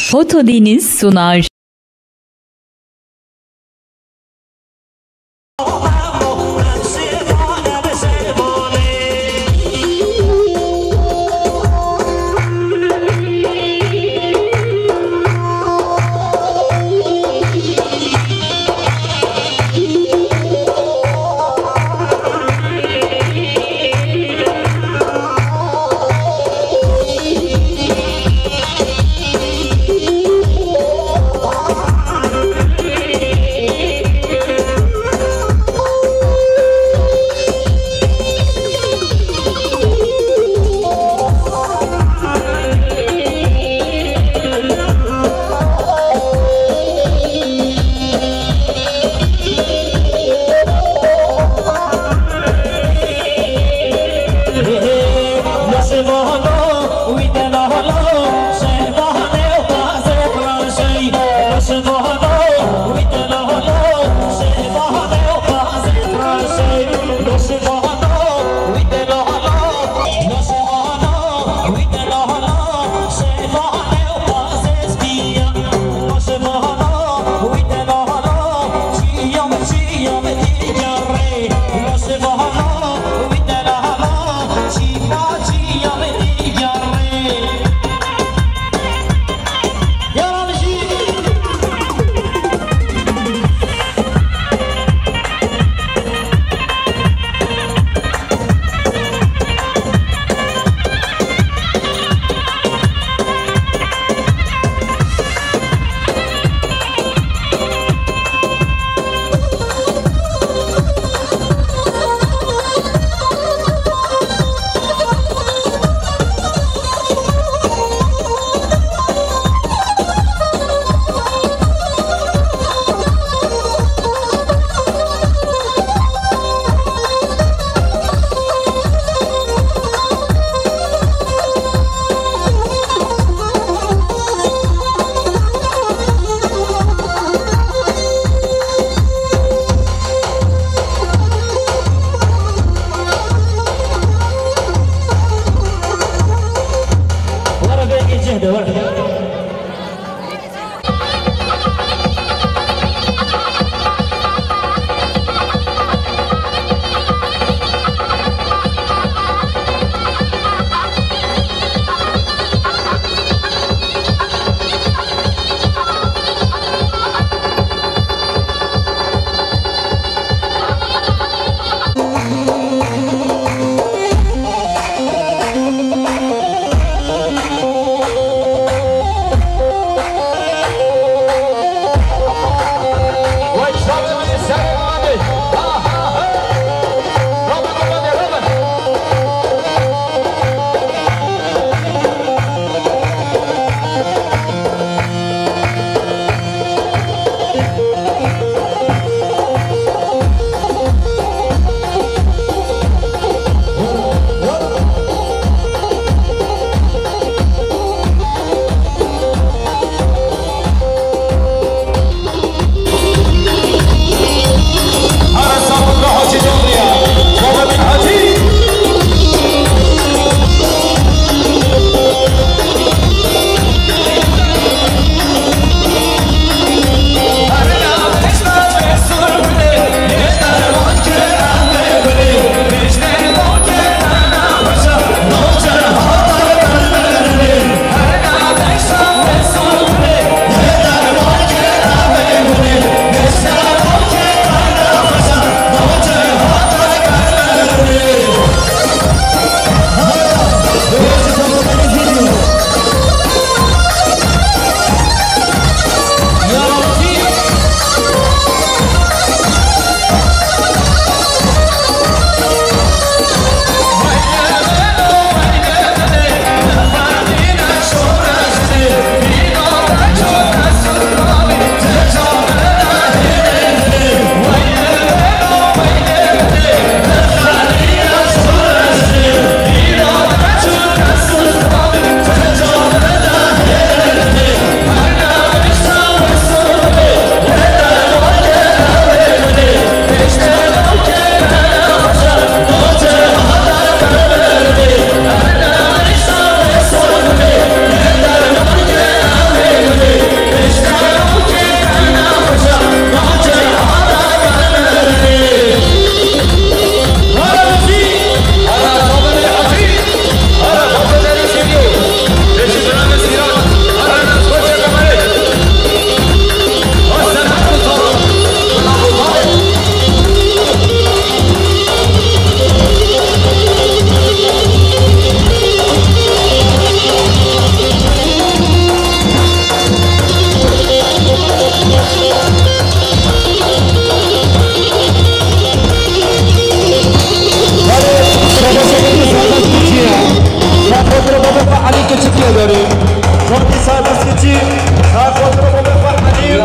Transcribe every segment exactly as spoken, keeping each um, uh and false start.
Foto Deniz sunar. Serbest geçi. Sağ kontrol, Mustafa Ali.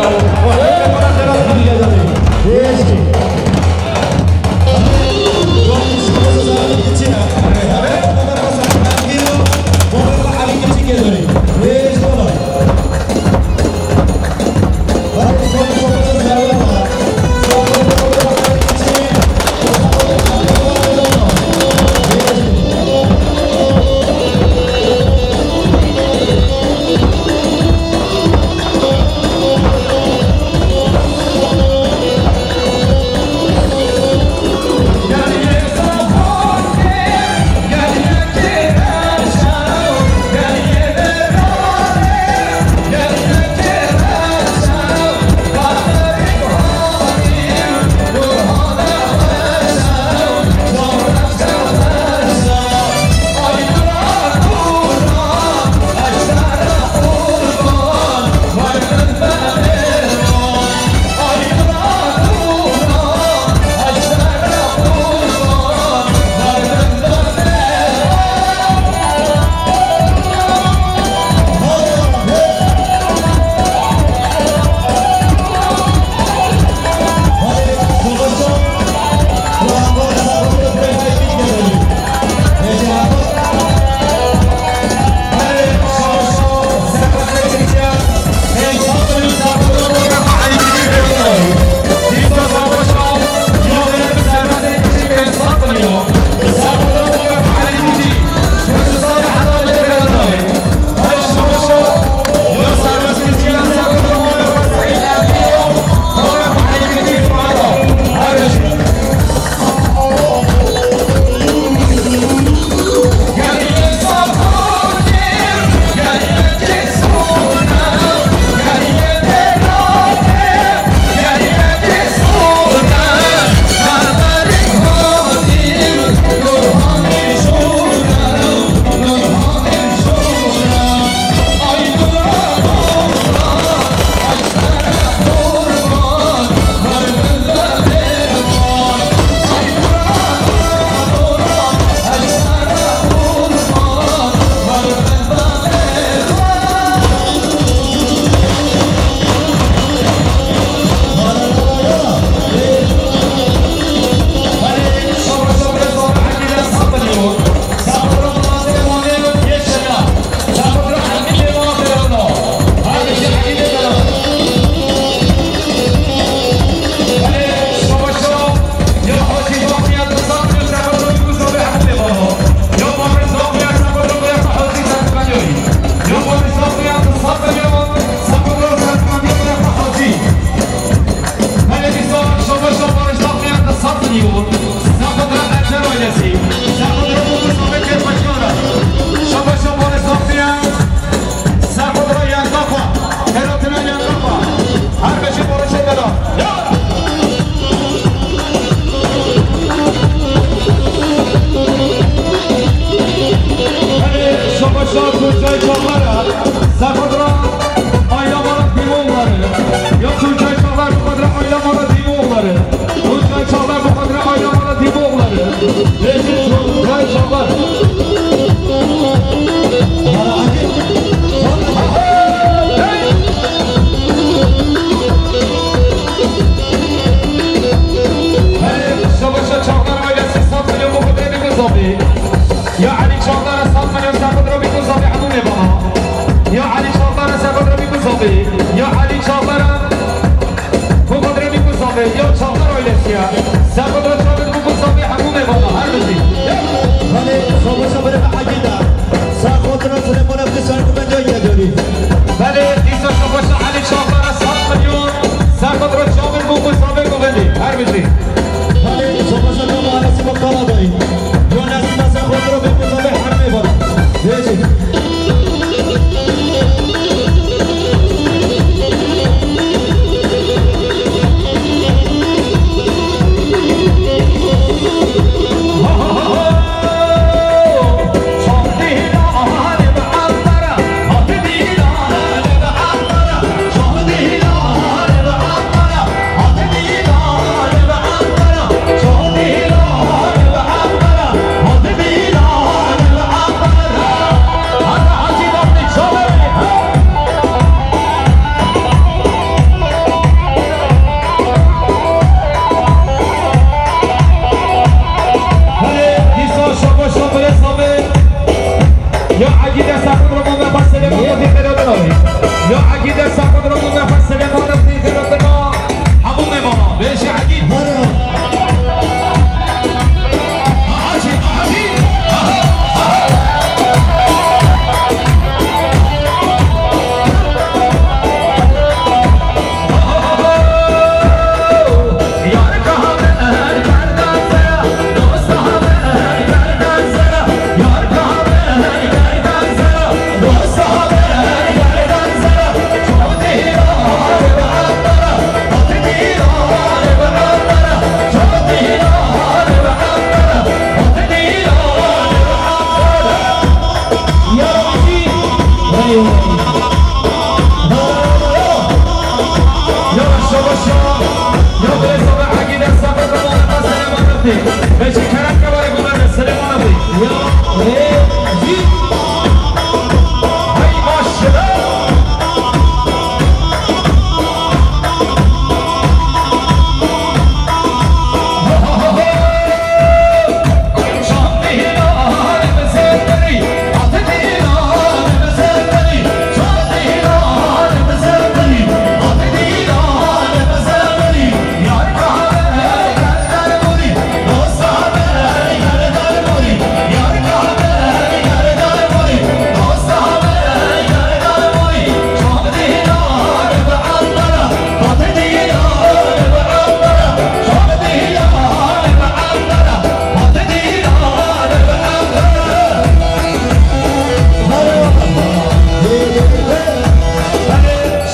Tuncay Çağlar bu kadar aile mala Dimoğulları. Tuncay Çağlar bu kadar aile mala Dimoğulları. Bejin Tuncay Çağlar. Savaşa Çağlar ailesi satmıyor bu kadar bir kız abi. Ya Ali Çağlar'a satmıyor, sakın bir kız abi, hanım ne bana? Ya Ali Çağlar'a sakın bir kız abi. Ya Ali Çağlar'a Muqadremî Guzavê, ya Çavdar ailesi ya. Sefodra çavên Guzavê hemû mêvana, her bijî. Belê, savaşa berê ve Egîda. Sefodra Silêmana Xisar Guvenca Yedorî. Belê, dîsa savaşa Elî Çavdara sed milyon. Sefodra çavên Guzavê Guvendî, her bijî. Belê, savaşa Çavdara Sima Kaladayî. Yo Nesîma Sefodra Guzavê her mêvana. Bêjî. Ya Egîd, desta xwe dirotin nefes Silêman Nefsî, xêra te ma hemû mêvanan. Bêje Egîd.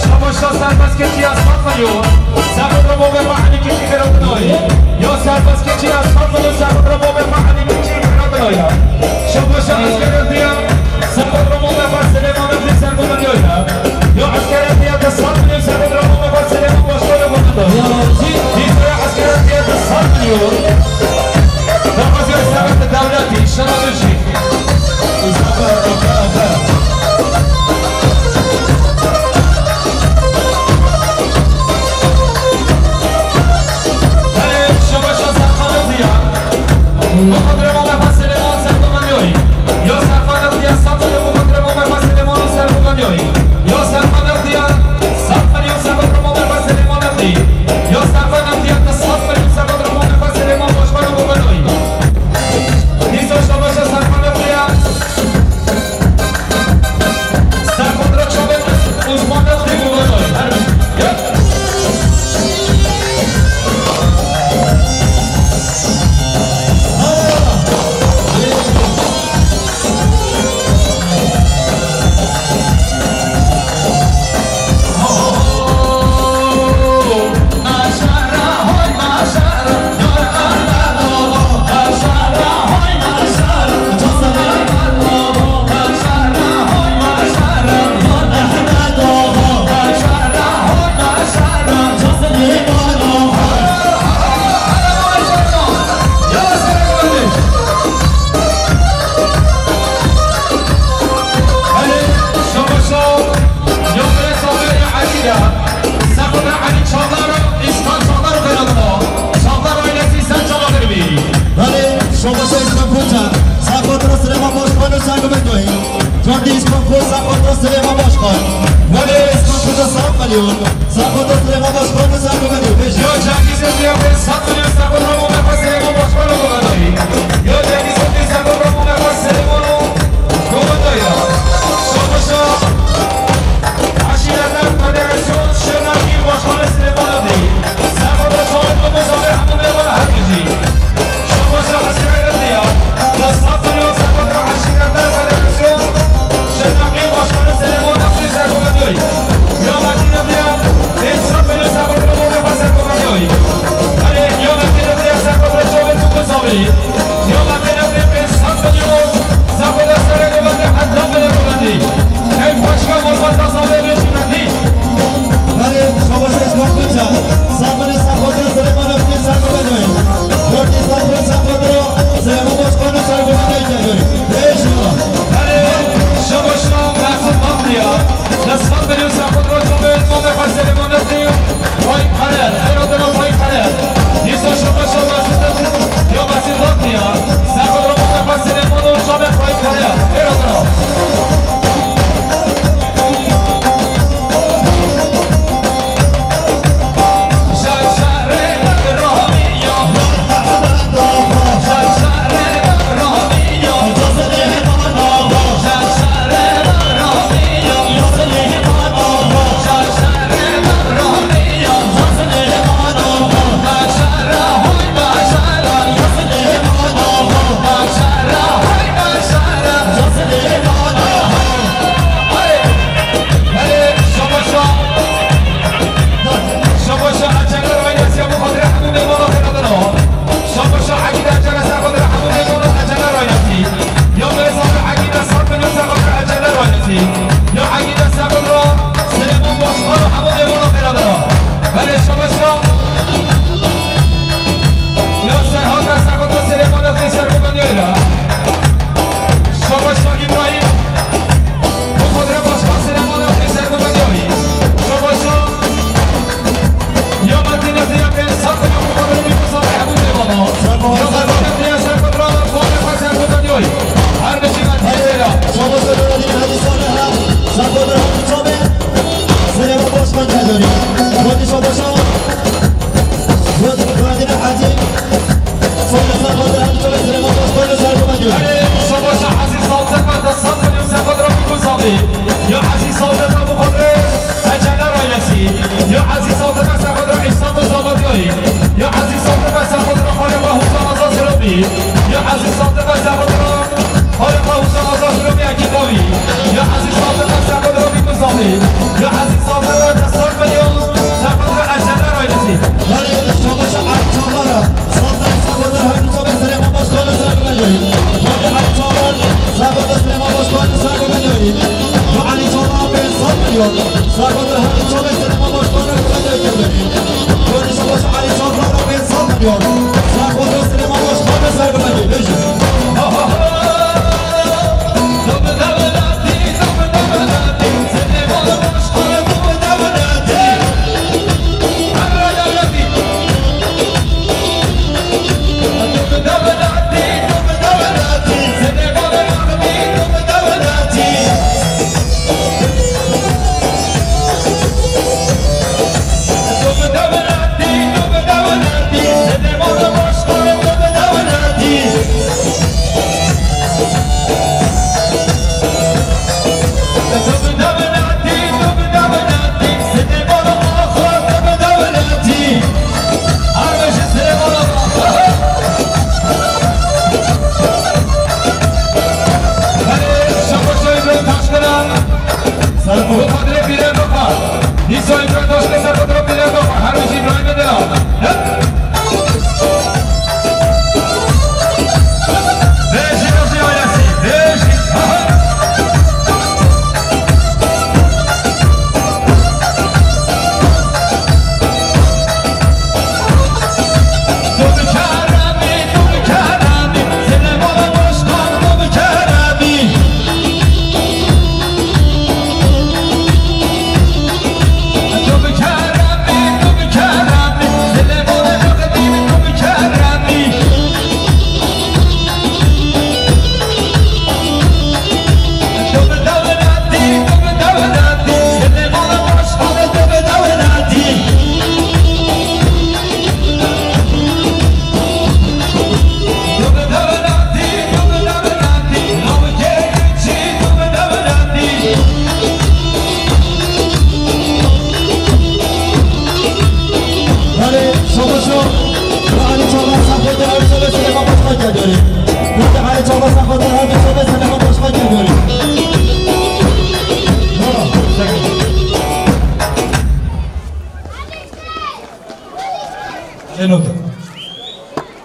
Şabaşa serbest keçiya sat milyon. Serkot Ramo Vefa Elî Keçî xêra te ma. Ya serbest keçiya sat milyon, Serkot Ramo Vefa Elî Keçî xêra te ma. Şabaşa eskerê diya. Serkot Ramo Vefa Silêman Nefsî, Serkot Ramo Vefa. Ya eskerê diya te sat milyon, Serkot Ramo Vefa Silêman Başkan Ramo Vefa. Ya, ya eskerê diya te sat milyon. Daxwazê serbest dewletî, şeref jî. Serkot Ramo Vefa Silêman Nefsî, Serkot Ramo Vefa Silêman Başkan Ramo Vefa. Belê, şabaşa Îsmaîl Koçer, Serkot Ramo Silêman Başkan û Serkot Ramo Vefa. Cardî Îsmaîl Koçer, Serkot Ramo Silêman Başkan. Belê, Îsmaîl Koçer, sat milyon. Serkot Ramo Silêman Başkan û Serkot Ramo Vefa. Ya Cengîz Erdiyar, sat milyon, Serkot Ramo Vefa Silêman Başkan û Komandoyî. Ya Cengîz Erdiyar, Serkot Ramo Vefa Silêman û Komandoyî. Şabaşa Eşîreta Federasyon Şirnakî Başkanı Silêman Nefsî. Serkot Ramo Vefa Silêman Başkan û Komandoyî. Şabaşa eskerê diya. Desta milyon Serkot Ramo Eşîreta Federasyon Şirnakî Başkanı Silêman Nefsî, Serkot Ramo Vefa. Ya Eşîreta diya. Desta milyon Serkot Ramo Vefa Silêman Nefsî. Belê, ya Eşîreta diya Serkot Ramo Vefa Silêman Nefsî. Ya Eşîreta Ezîz Sadiq Abu Xadrê, Eceler ailesi. Ya Ezîz Sadiq Ese Xadrê, İstanbul Zavodyoyî. Ya Ezîz Sadiq Ese Xadrê, Xaliqa Hûsa Azaz Robi. Ya Ezîz Sadiq Ese Xadrê, Xaliqa Hûsa Azaz Robi Ekîbavî. Ya Ezîz Sadiq Ese Xadrê, Bî Kuzavî. Ya Ezîz Sadiq Ese Xadrê, Eceler ailesi. Hadi, şabaşa Erçavlara. Sazan Sagoda Hadi Çabe Süleyman Başkanı Sagoda Hadi Çabe Sagoda Süleyman Başkanı Sagoda Hadi. Bu Ali Çabe ben sanmıyorum. Sagoda Hadi Çabe Süleyman Başkanı Sagoda Hadi. Bu Ali Çabe Ali Çabe ben sanmıyorum. Sagoda Süleyman Başkanı Sagoda Hadi. Beji. Serpo. Xadrê pîrê bipa. Nîso Îbrahîm Taşkê Serpo dro pîrê bipa. Her bijî Îbrahîmê dila. Hep. Bêjî, bêjî ailesî. Bêjî. Hadi, şoto şo. Hadi, çawa, safete, hadi, şoto, Süleyman Başkan geliyor. Hadi, hadi, çawa, safete, hadi, şoto, Süleyman Başkan geliyor. Tamam.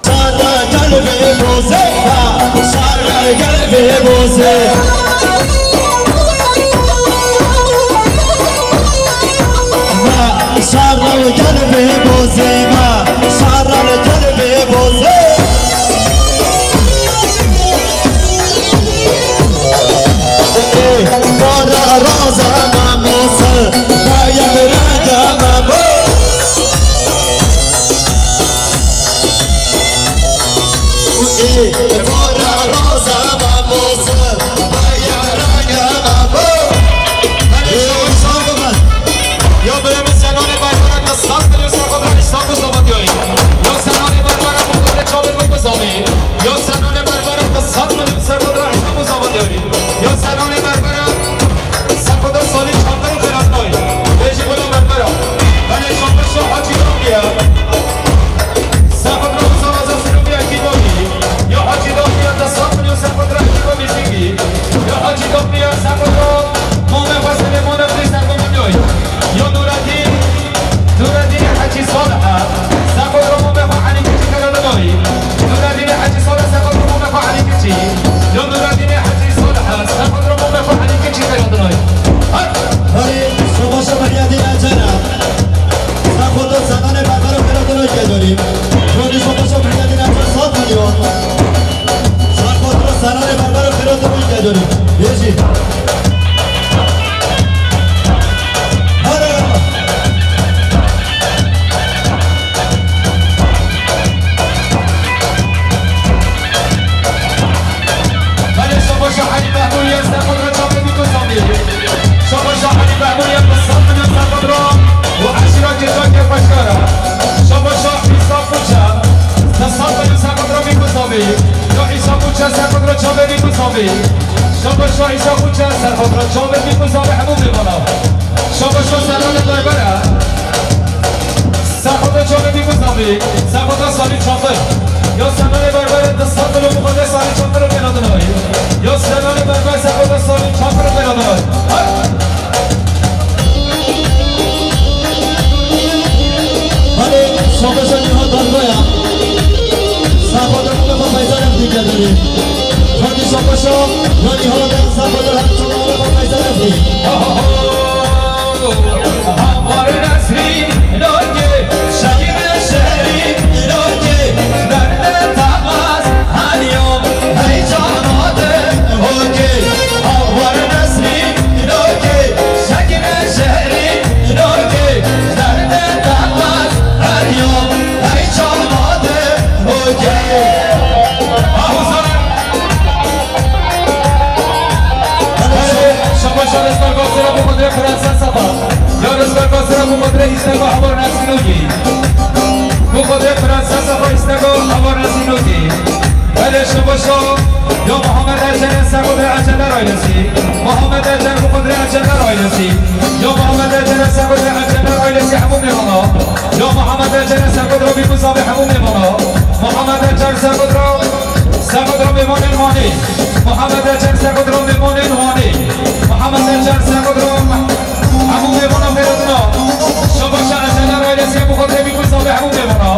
Şarla gel ve boze, ha, şarla gel ve boze. Ma, şarla gel ve boze, ma, şarla gel ve boze. Ê, bara raza ma mose, ma yek renge ma bo. Ê, bara raza ma mose, ma yek renge ma bo. Ê, sağ olun. Ya böyle bir senone bayrağı da saz veriyor, sağ olun, İstanbul Zavodyoyî. Ya senone bayrağı bu kadar çalır mı bu zami? Ya senone bayrağı da saz veriyor, sağ olun, İstanbul Zavodyoyî. Ya senone bayrağı Sekoda salî çandin xelatnayî. Bêjî bila me bera. Belê şanbeşa Hacî Damiye. Sekoda Musa Vaza Sinoviya Kîdamî. Ya Hacî Damiye de sat milyon sekoda Kîdamî Zîngî. Ya Hacî Damiye sekoda Mame Xwesenê Mone Xwî Sekoda Nyoy. Ya Nureddîn, Nureddîn Hacî Salih. Sekoda Mame Xwe Elî Keçî Keredinoy. Nureddîn Hacî Salih sekoda Mame Xwe Elî Keçî. Ya Nureddîn Hacî Salih. Sekoda Mame Xwe Elî Keçî Keredinoy. Hadi, şobaşa Mehiyedîn Ecena. Sekoda Senanê Berbera Keredinoy Kedonî. Şobaşa Mehiyedîn Ecena sat milyon. Sekoda Senanê Berbera Keredinoy Kedonî. Bêjî. Belê şobaşa Elî Behbûlî ye, sekoda çapê bî ku zandî. Şobaşa Elî Behbûlî ye, bi sed milyon sekoda û eşîra Cêcakê xweşkar e. Şobaşa Îsa Pûçe, bi sed milyon sekoda bî ku zandî. Ya Îsa Pûçe sekoda çapê bî ku zandî. Şabaşa Îsa Xûçe, serxotra çavê Bîkû Zavê hemû mêvana. Şabaşa Senanê Berbere. Serxotra çavê Bîkû Zavê, serxotra Salî Çakir. Ya Senanê Berbere, di sed milyon bi xwe de Salî Çakir û pênadinayî. Ya Senanê Berber, serxotra Salî Çakir û pênadinayî. Hadi şabaşa Nîhat Dargaya. Serxotra Mustafa Feysal Efdî kedilî. Hadi şabaşa ya Nîhat, serxotra Mustafa Feysal Efdî. Havar Nesrî, Nokê, Şehîdê Şerî, Nokê, derdê temas, her yom, heycana de, Nokê, Havar Nesrî, Nokê, Şehîdê Şerî, Nokê, derdê temas, her yom, heycana de, Nokê. Ahuzar. Şabaşa rizgar basira bu Xwedê Fransa Safa. Ya rizgar basira bu Xwedê îstega Havar Nesrî Nokî. Bu Xwedê Fransa Safa îstega Havar Nesrî Nokî. Belê şabaşa. Ya Muhammed Ecer, serxotra Ecerler ailesi. Muhammed Ecer, bu Xwedê Ecerler ailesi. Ya Muhammed Ecer, serxotra Ecerler ailesi hemû mêvana. Ya Muhammed Ecer, serxotra Bîkû Zavê hemû mêvana. Muhammed Ecer, serxotra, serxotra mêvanên Wanê. Muhammed Ecer, serxotra mêvanên Wanê. Muhammed Ecer, serxotra hemû mêvana mêvana. Şabaşa Ecerler ailesi, bu Xwedê Bîkû Zavê hemû mêvana.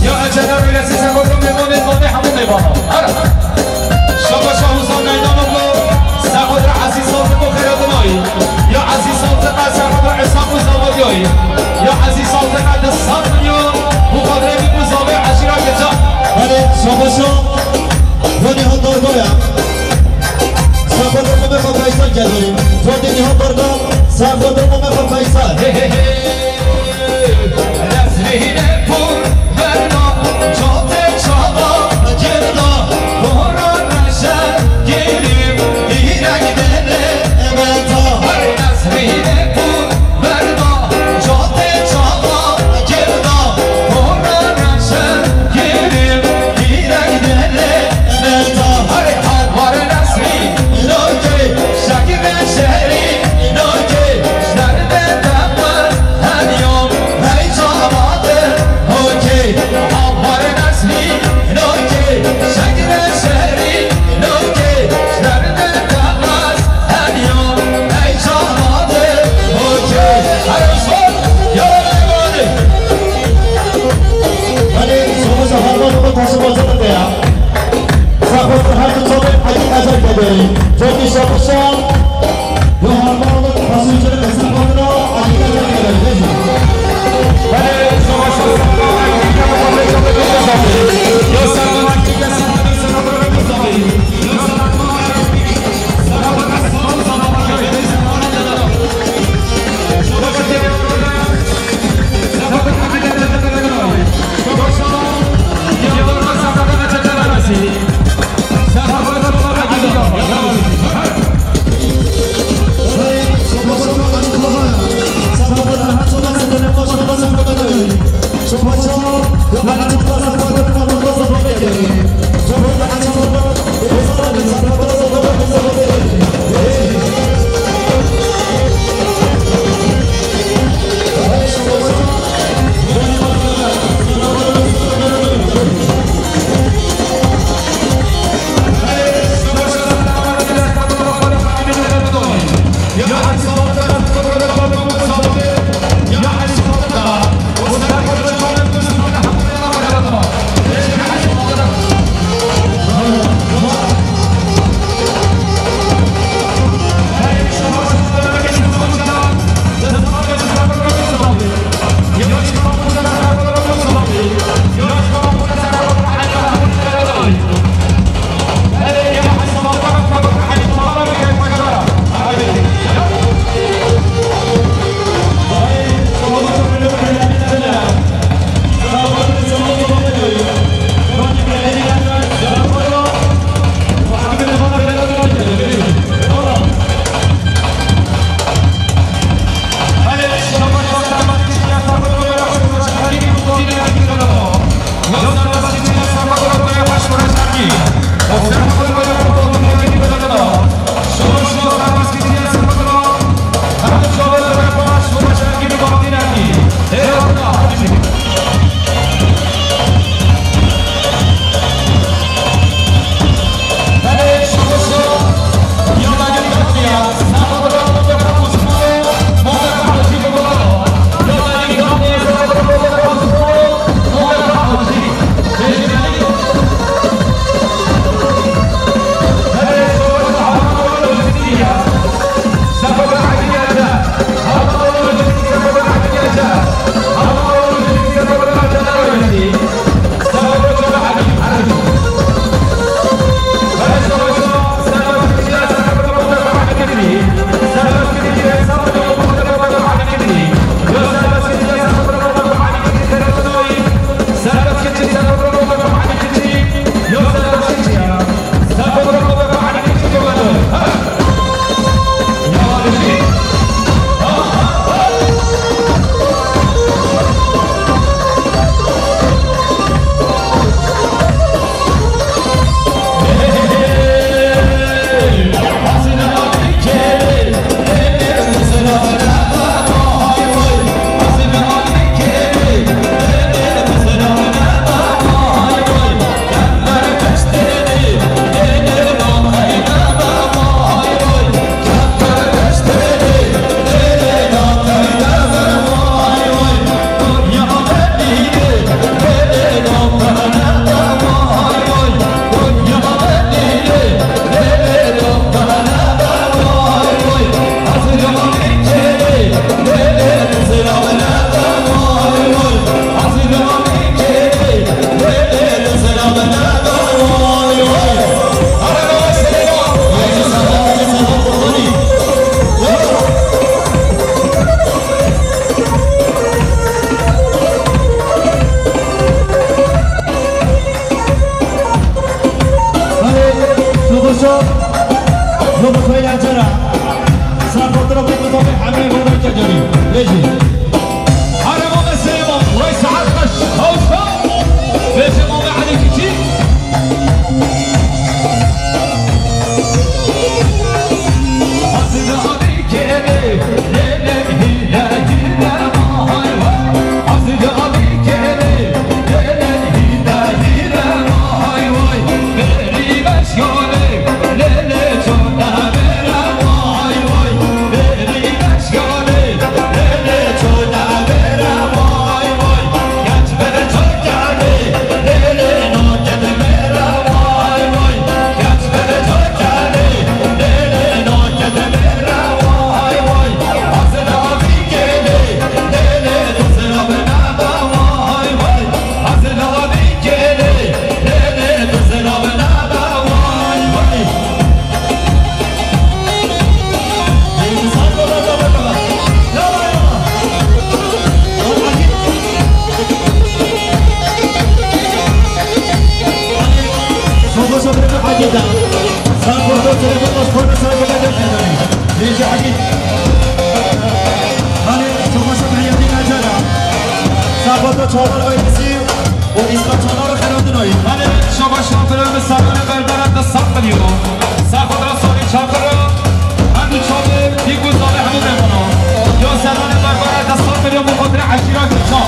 Ya Ecerler ailesi, serxotra mêvanên Wanê hemû mêvana. Her. Şabaşa Huzan Meydanoglu, serxotra Ezîz Saltiko xêradinayî. Ya Ezîz Saltika, serxotra Îsa Xûçe Zavadiyayî. Ya Ezîz Saltika, di sed milyon, bu Xwedê Bîkû Zavê eşîra Geca. Hadi şabaşa. Hadi Hondorgoya. Serxotra Mustafa Feysal kedilî. Hadi Hondorgo, serxotra Mustafa Feysal. Hey, hey, hey. Nesrînê pûr berda, çotê çava girda, hora reşe girî, hîrek dêlê meta. Hey, nesrînê pûr berda, çotê çava girda, hora reşe girî, hîrek dêlê meta. Hey, Havar Nesrî, Nokê, Şehîdê Şerî, Nokê, derdê temas, her yom, heycana de, Nokê, Havar Nesrî, Nokê, Şehîdê Şerî, Nokê, derdê temas, her yom, heycana de, Nokê. Her son, ya Rabbi. Hadi, şabaşa Havar Nesrî, taşı bozuldu ya. Serxotra her du çavê Hecî Ecer kedilî. Cotî şabaşa. Yo harman pasûçe serxotra Hecî Ecer kedilî. Bejî. Belê, şabaşa serxotra Hecî Ecer kedilî. Yo serxotra Hecî Ecer kedilî. Yo serxotra Hecî Ecer kedilî. Kahraman ve Süleyman, vay saat kaç? Havza. Ve Cemal ve Ali Küçük. Hazır abi gele, lele, hile, hile, vay, vay. Hazır abi gele, lele, hile, hile, vay, vay. Beri beş gole, lele, çorda bera, vay, vay. Sabato çalar ailesi û Îsmet çalar xeradinayî. Hadi şabaş şampiyonumuz Serhan'ı berbere de sak milyon. Serhan Sarı Çakır'ı hem de Çadır bir gün daha hemû memnun. Ya Serhan'ı berbere de sak milyon bu kadar aşira geçer.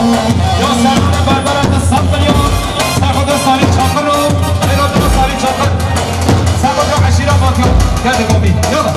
Ya Serhan'ı berbere de sak milyon. Serhan Sarı Çakır'ı, Serhan Sarı Çakır. Serhan aşira bakıyor. Geldi komik. Yallah.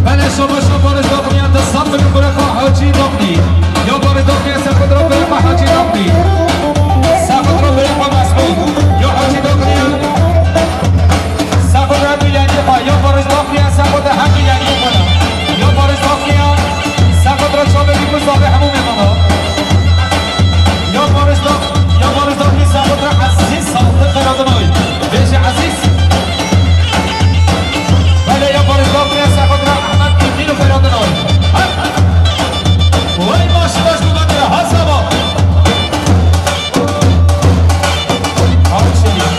Belê, şaba şaba, barış doxniya, di saf bin xwe xwe Hacî doxnî. Ya barış doxniya, sexwe dira bere xwe Hacî doxnî. Sexwe dira bere xwe Mesûd. Ya Hacî doxniya. Sexwe dira bî yanî xwe. Ya barış doxniya, sexwe dira hemî yanî xwe. Ya barış doxniya, sexwe dira çavê bî ku zavê hemû mêmana. Ya barış dox-, ya barış doxnî, sexwe dira Ezîz Saltı Qeradinoy. Bêjî Ezîz. Belê ya barış doxniya, sexwe dira Ehmed Emin Qeradinoy. Wey maşallah, ji bo me kira, ha sava. Alkışlayın.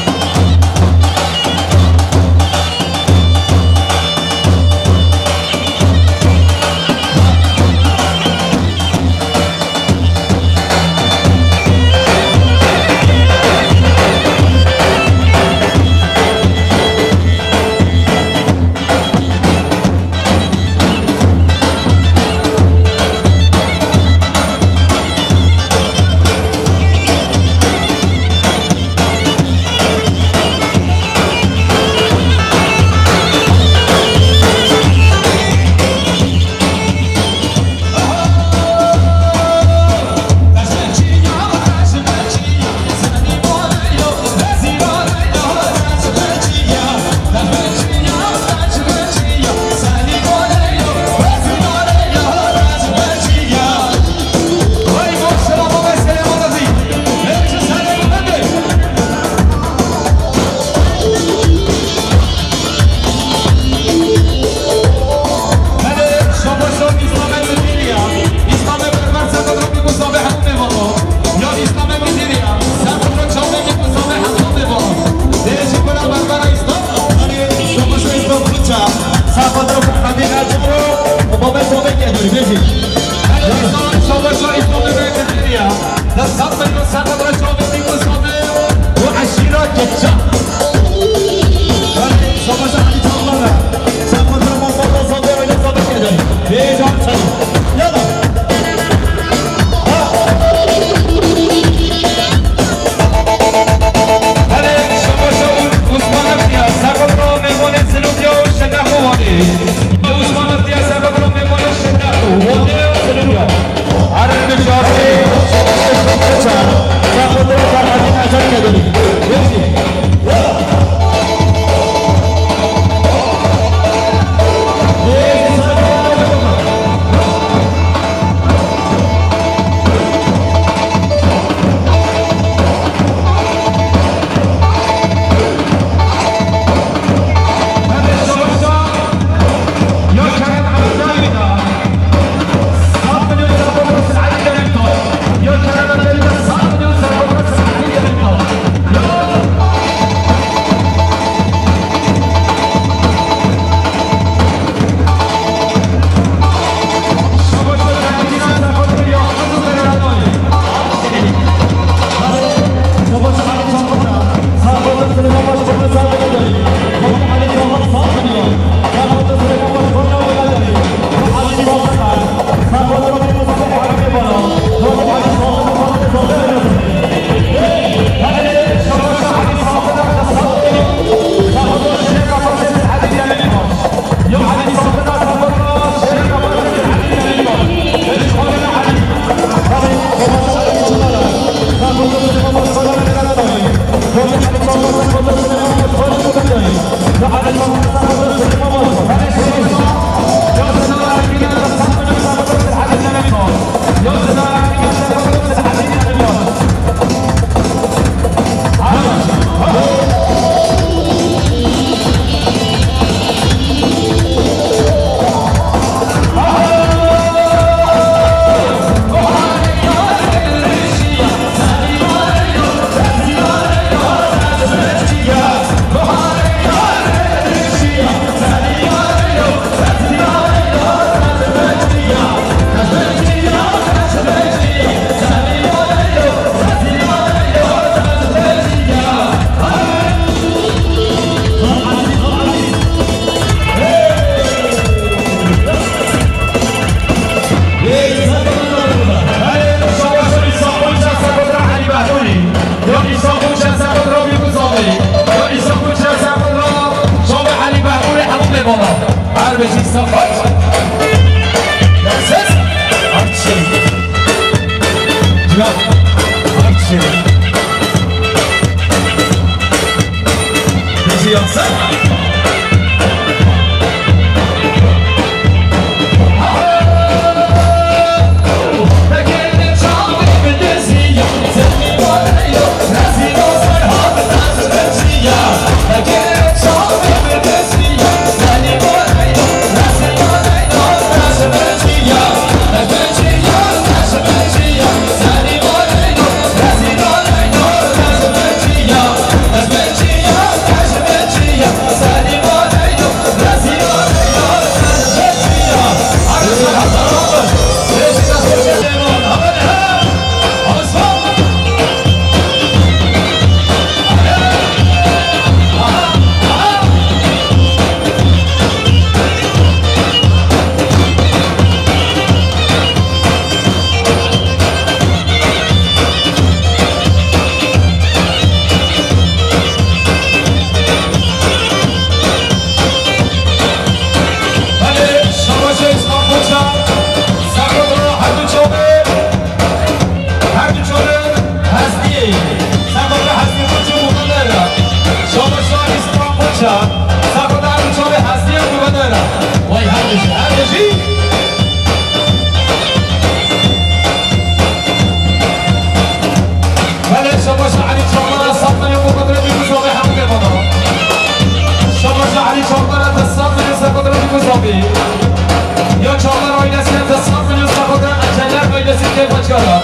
Ya Çağlar ailesi hem de Sarp Milyon Sakotra Ecenler ailesi Keyfaçkara.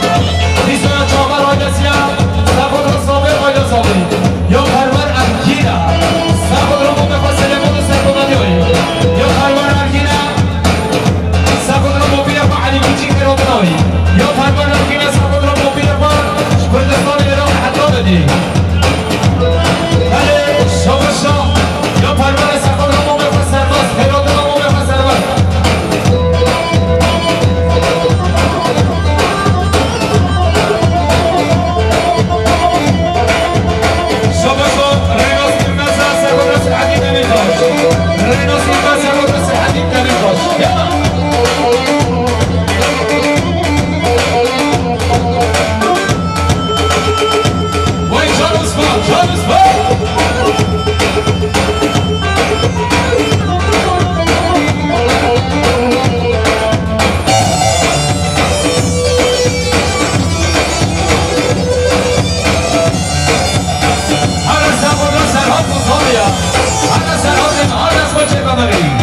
Dîsa ya Çağlar ailesi ya Sakotra Saber ailesi abi. Ya Perver Ergina. Sakotra Mumefa Selemoğlu Serkodanyoy. Ya Perver Ergina. Sakotra Mobile Fa Ali Küçük Erodanay. Ya Perver Ergina Sakotra Mobile Fa Kurdistan Irak hatta dedi. Belê, şabaşa. Ya Perver Sakotra Mobile Fa Serbaz. Erodanay Mobile Fa Serbaz. Şabaşo, Reynos Tirmeza, Sergoda Selahattin Demirtaş. Reynos Tirmeza, Sergoda Selahattin Demirtaş. Ya. Vay can Osman, can Osman. Hara Serhat Musaviya. Hara Serhat, hara Serhat Musaviya.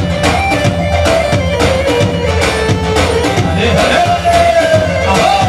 Hadi, hadi. Aha.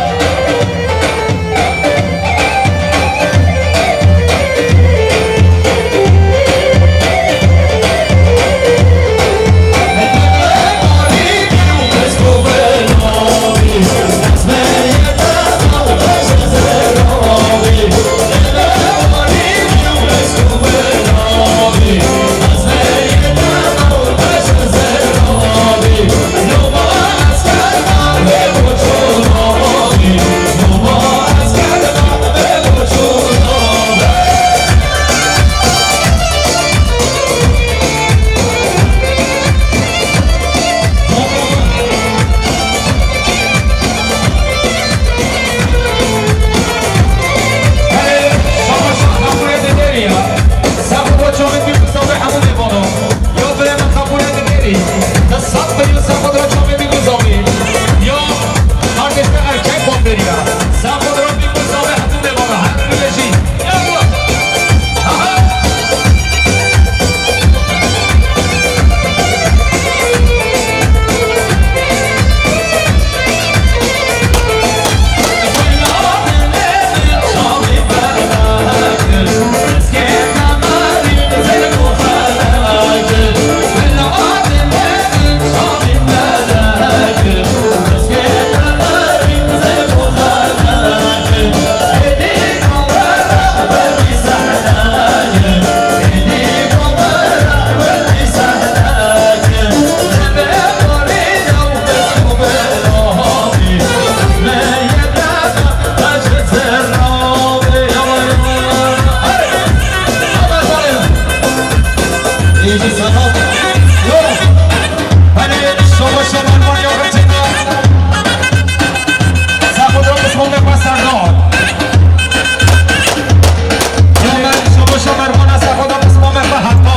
Yo Mervan, şabaşa Mervana Serxoda Pismamê xwe heta.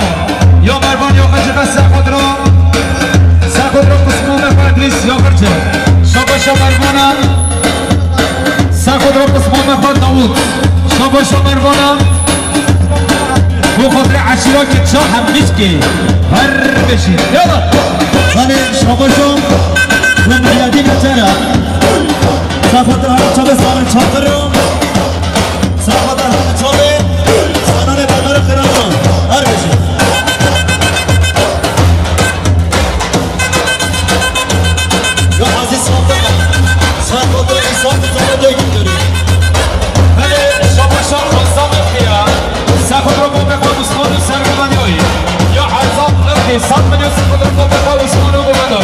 Yo Mervan, yo xecika Serxodra. Serxodra Pismamê xwe Idrîs Yagirci. Şabaşa Mervana. Serxodra Pismamê xwe Dawûd. Şabaşa Mervana. Bu xatirê eşîra ki ça hemîşkê. Her beşî. Yala. Hani şabaşa. Hûn biyadî neçera. Serxodra her çabe sarı çadır. Serxoda her çavê, sananê berber xiraban. Her bijî. Ya Aziz Sultan, Serxoda insan güzeli de götürür. Hele şabaşa Hasan Akıya, Serxoda Bobeka Osman'ı sergilanıyor. Ya Hasan Akıya, Serxoda Bobeka Osman'ı bulunuyor.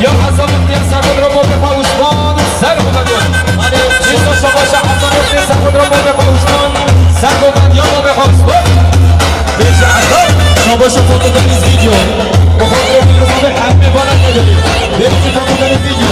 Ya Hasan Akıya, Serxoda Bobeka Osman'ı Ser bû bediyo. Hadi, çîsa şabaşa Hasan Hüseyin, Serxoda Bobeka Osman, Serxoda Bobeka Osman. Bêje Hasan, şabaşa Foto Deniz Video. Bu xatirê min bizanê hemî vana nedibî. Bêje Foto Deniz Video.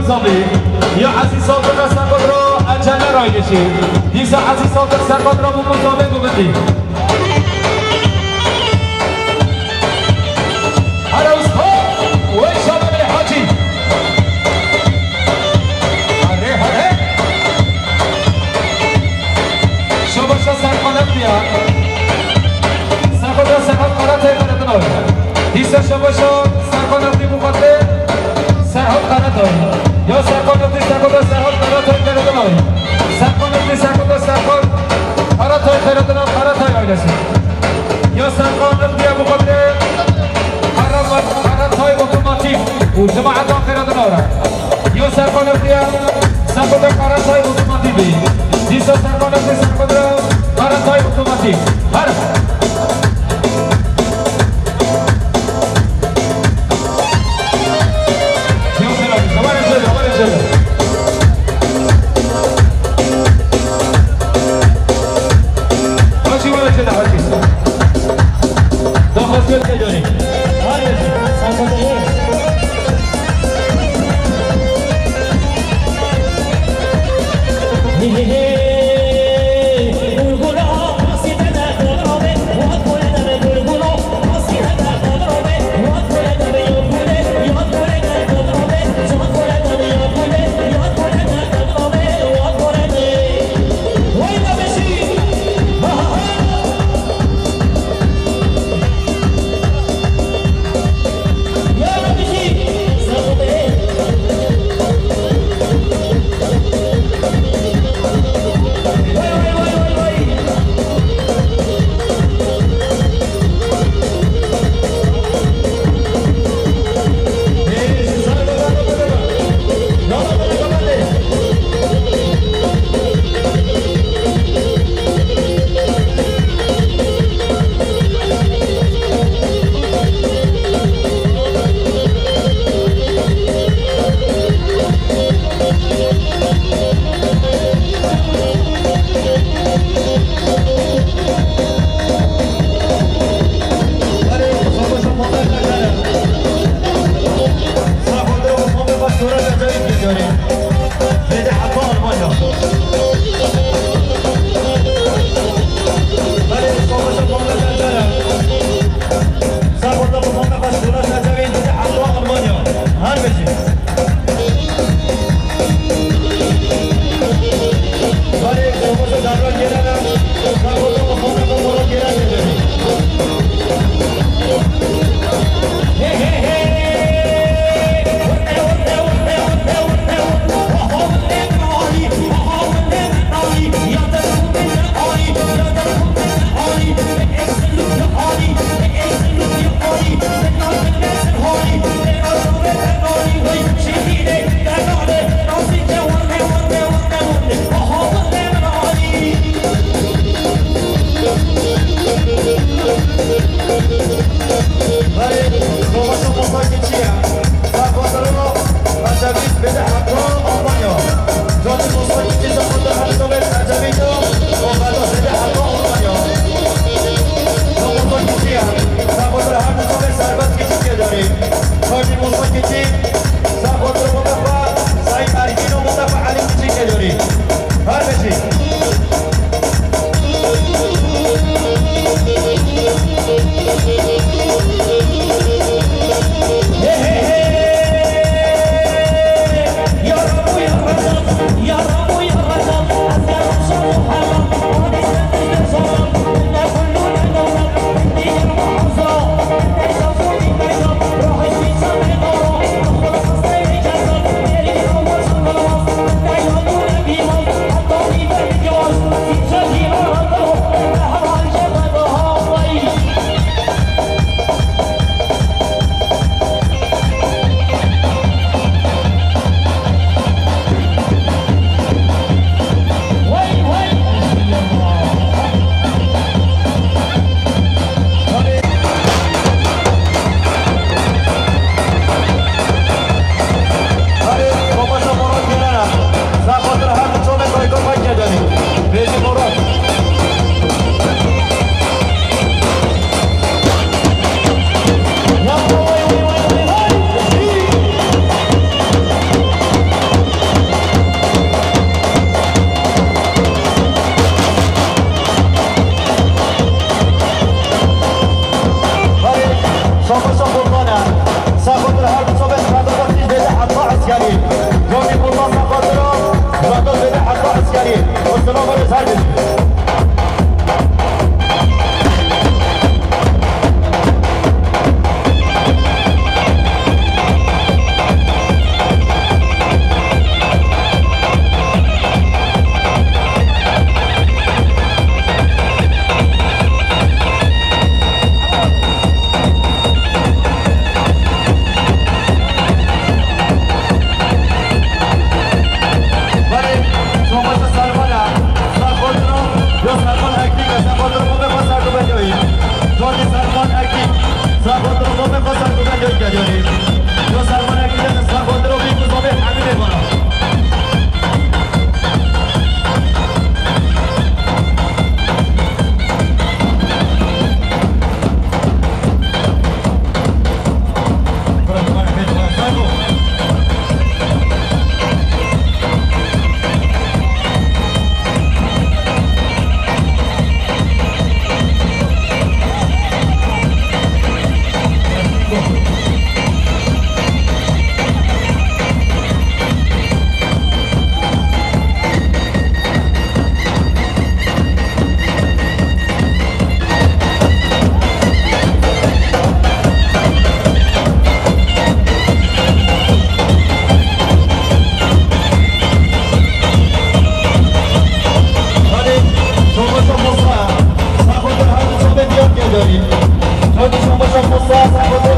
Zabî. Ya Ezîz Saltiqa Serqot ra ecele raygeşî. Dîsa Ezîz Saltiq Serqot ra bû muzabê bibitî. Here usta, wey şabe bê Hacî. Here, here. Şabaşa Serqot Neftiya. Serqot ra Serhat Karatay Karadinaw. Dîsa şabaşa Serqot Neftî Muqadde Serhat Karatay. Ya Serqot Neftî Serqot ra Serhat Karatay Karadinaw. Serqot Neftî Serqot ra Serhat Karatay Karadinaw Karatay ailesi. Ya Serqot Neftiya Muqadde Karatay Otomotiv û cemaeta Karadinaw ra. Yo Serqot Neftiya, Serqot Karatay Otomotiv bî. Dîsa Serqot Neftiya, Serqot Karatay Otomotiv. Her. Yo selam, zamanı söyle, zamanı söyle. Hacî were çêde Hacî. Daxwaz kir ke canî. Hadi. Hey, hey, hey. Hadi, şobaşa posta. Saxotir hadi sohbet yap geliyor. Hadi şobaşa posta, saxotir.